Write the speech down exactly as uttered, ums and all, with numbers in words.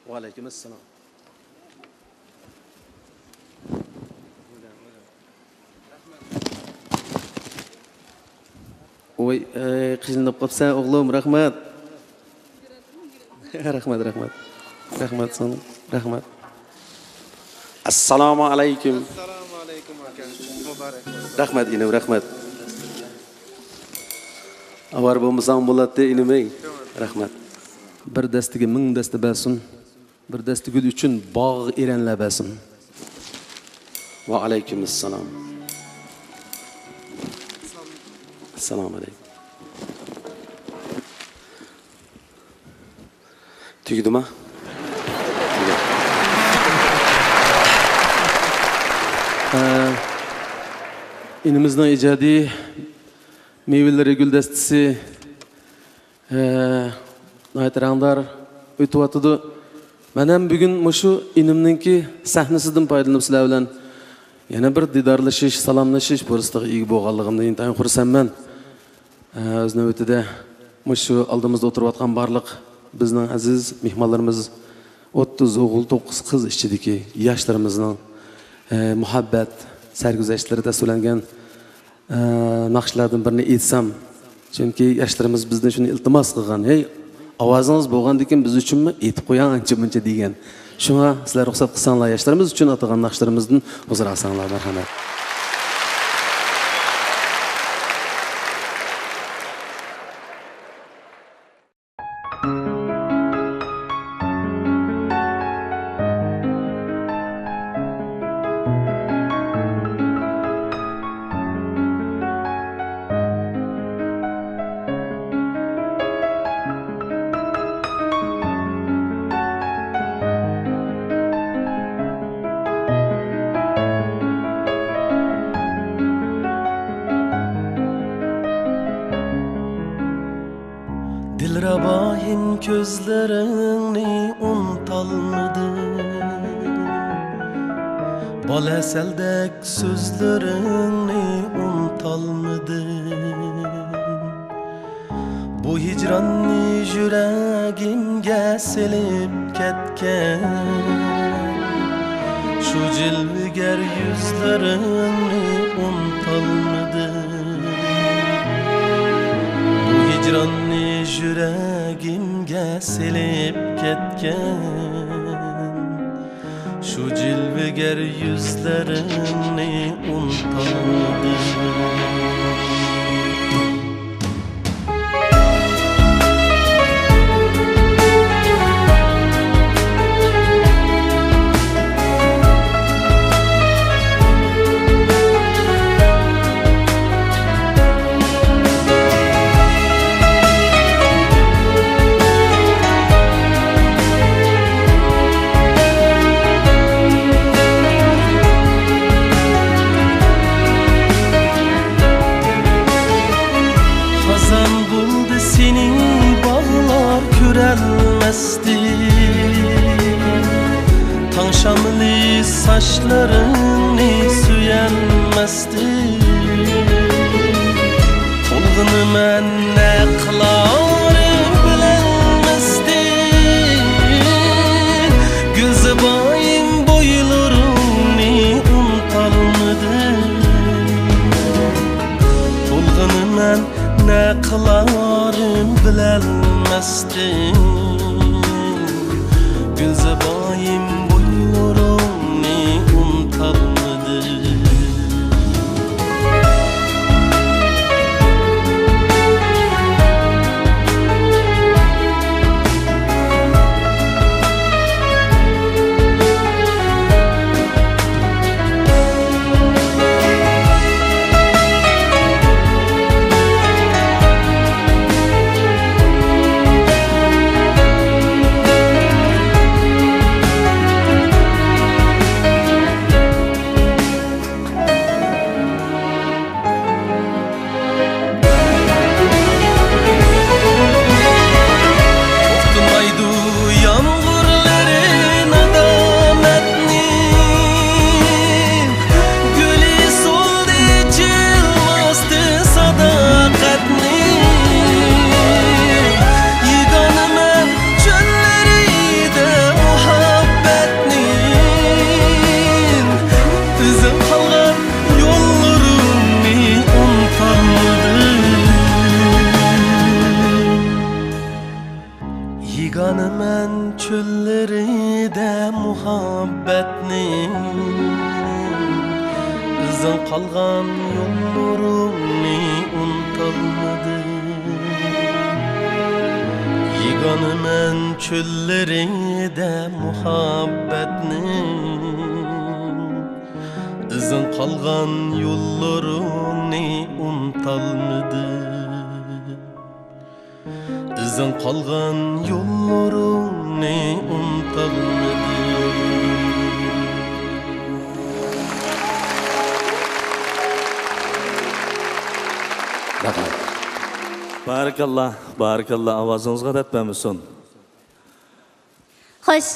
ۋەئەلەيكۇم ئەسسالام. ۋوي، ئەي، قىينىلىپ قاپسەن ئوغلۇم، رەھمەت. رەھمەت، رەھمەت. رەھمەت ساڭا، رەھمەت. ئەسسالامۇ ئەلەيكۇم. ئەسسالامۇ ئەلەيكۇم ئاكا. مۇبارەك بولسۇن. رەھمەت ئىنىم، رەھمەت. ئاۋارە بولمىساڭ بولاتتى ئىنىم ئەي. رەھمەت. بىر دەستىگە مىڭ دەستە بەرسۇن. بىر دەستە گۈل ئۈچۈن باغ ئېرەنلەر بەرسۇن. ۋەئەلەيكۇم ئەسسالام. ئەسسالامۇ ئەلەيكۇم. تۈگىدىما؟ ئە، ئىنىمىزنىڭ ئىجادىي مېۋىلىرى گۈلدەستىسى، ئە، ناھايىتى رەڭدار ئۆتۈۋاتىدۇ. مەن ھەم بۈگۈن مۇشۇ ئىنىمنىڭكى سەھنىسىدىن پايدىلىنىپ سىلەر بىلەن يەنە بىر دىدارلىشىش، سالاملىشىش پۇرسىتىگە ئىگە بولغانلىقىمدىن ئىنتايىن خۇرسەنمەن. ئە، ئۆز نۆۋىتىدە مۇشۇ ئالدىمىزدا ئولتۇرۇۋاتقان بارلىق بىزنىڭ ئەزىز مېھمانلىرىمىز، ئوتتۇز ئوغۇل، توققۇز قىز ئىچىدىكى ياشلىرىمىزنىڭ، ئە، مۇھەببەت سەرگۈزەشتلىرى تەسۋىرلەنگەن، ئە، ناخشىلاردىن بىرنى ئېيتسام، چۈنكى ياشلىرىمىز بىزدىن شۇنى ئىلتىماس قىلغان، ھەي، ئاۋازىڭىز بولغاندىكىن بىز ئۈچۈنمۇ ئېيتىپ قوياڭ ئانچە-مۇنچە دېگەن. شۇڭا سىلەر رۇخسەت قىلساڭلار، ياشلىرىمىز ئۈچۈن ئاتىغان ناخشىلىرىمىزدىن ھۇزۇر ئالساڭلار، مەرھەمەت. دىلرەبايىم كۆزلىرىڭنى ئۇنتالمىدىم، بالەسەلدەك سۆزلىرىڭنى ئۇنتالمىدىم. بۇ ھىجراننى يۈرەگىمگە سېلىپ كەتكەن، شۇ جىلۋىگەر يۈزلىرىڭنى ئۇنتالمىدىم. بۇ ھىجراننى يۈرەگىمگە سېلىپ كەتكەن، شۇ جىلۋىگەر يۈزلىرىڭنى ئۇنتالمىدىم. خازان بولدى سېنى باغلار كۆرەلمەستىن، تاڭ شامىلى ساچلىرىڭنى سۆيەلمەستىن. تولغىنىمەن نە قىلارىم بىلەلمەستىن، گۈلزىبايىم بويلىرىڭنى ئۇنتالمىدىم. تولغىنىمەن نە قىلارىم بىلەلمەستىن، گۈلزىبايىم بويلىرىڭنى ئۇنتالمىدىم. مەن چۆللىرىدە مۇھەببەتنىڭ، ئىزىڭ قالغان يوللىرىڭنى ئۇنتالمىدىم. يېگانە مەن چۆللىرىدە مۇھەببەتنىڭ، ئىزىڭ قالغان يوللىرىڭنى ئۇنتالمىدىم. ئىزىڭ قالغان يوللىرىڭنى ئۇنتالمىدىم. رەھمەت. بارىكاللا، بارىكاللا، ئاۋازىڭىزغا دەرد بەرمىسۇن. خوش،